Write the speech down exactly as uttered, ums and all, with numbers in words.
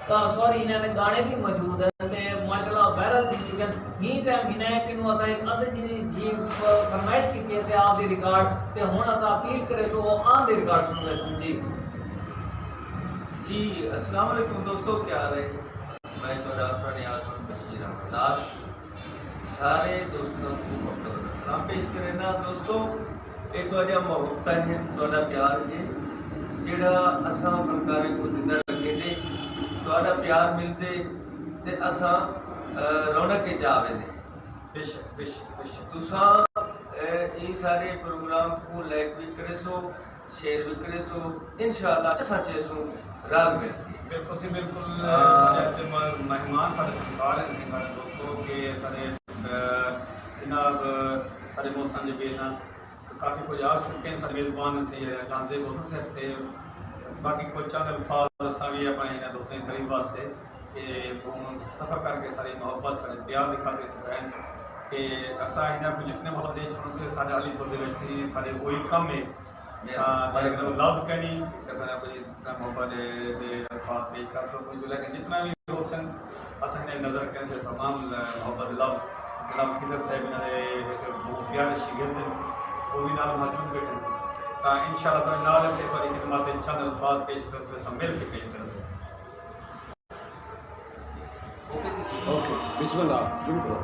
سوری، انہاں نے گانے بھی موجود ہیں تے ماشاءاللہ وائرل تھی چکے ہیں۔ ہی ٹائم ہی نے کنوں اساں ایک ادھ جی جی فرمائش کیتی ہے سے آپ دی ریکارڈ، تے ہن اساں اپیل کرے سو وہ آن دی ریکارڈ سن لے سن جی۔ جی، السلام علیکم دوستو، کیا حال ہے؟ میں تہاڈا اپنا نیاز محمد بشیر احمد داش۔ سارے دوستاں کوں محبت دا سلام پیش کرینداں۔ دوستو، اے تہاڈیاں محبتاں ہن، تہاڈا پیار ہے، جیڑھا اساں فنکاریں کوں زندہ رکھیندے۔ تہاڈا پیار ملدے تے اساں، اے، رونق اچ آ ویندے۔ بے شک، بے شک، بے شک۔ تساں، اے، ایں سارے پروگرام کوں لائک وی کریسو، شیئر وی کریسو، انشاءاللہ اساں چیسوں رل مل کے۔ بالکل سی، بالکل۔ ہاں۔ سارے اج دے م-، مہمان سارے فنکار ہیں سی، سارے دوستو کہ سارے، اے، جناب سارے محسن جبیل نا کافی کچھ آ چکے ہیں، سارے میزبان ہیں سی، جانزیب حسن صاحب تھے۔ باقی کچھ چند الفاظ اساں بھی اپنے انہاں دوستیں دی تعریف واسطے کہ ہن سفر کر کے ساری محبت، سارے پیار دی خاطر اتھے آئے کہ اساں انہاں کوں جتنے محبت ݙے چھوڑوں تے سارے علی پور دے وچ سی، سارے وہی کم ہے۔ تاں سارے کوں لفظ کائنی کہ اساں کوئی اتنا محبت دے، دے الفاظ پیش کر سکوں، لیکن جتنا بھی حسن اساں نے نظر کہیں سے تمام محبت لفظ جناب خضر صاحب انہاں دے ہک بہت پیارے شاگرد ہیں، وہ بھی نال موجود بیٹھے ہیں۔ تاں انشاءاللہ تعالیٰ نال اسے پر خدمات چند الفاظ پیش کر سکے، مل کے پیش کر سکے۔ اوکے، بسم اللہ، شروع کرو۔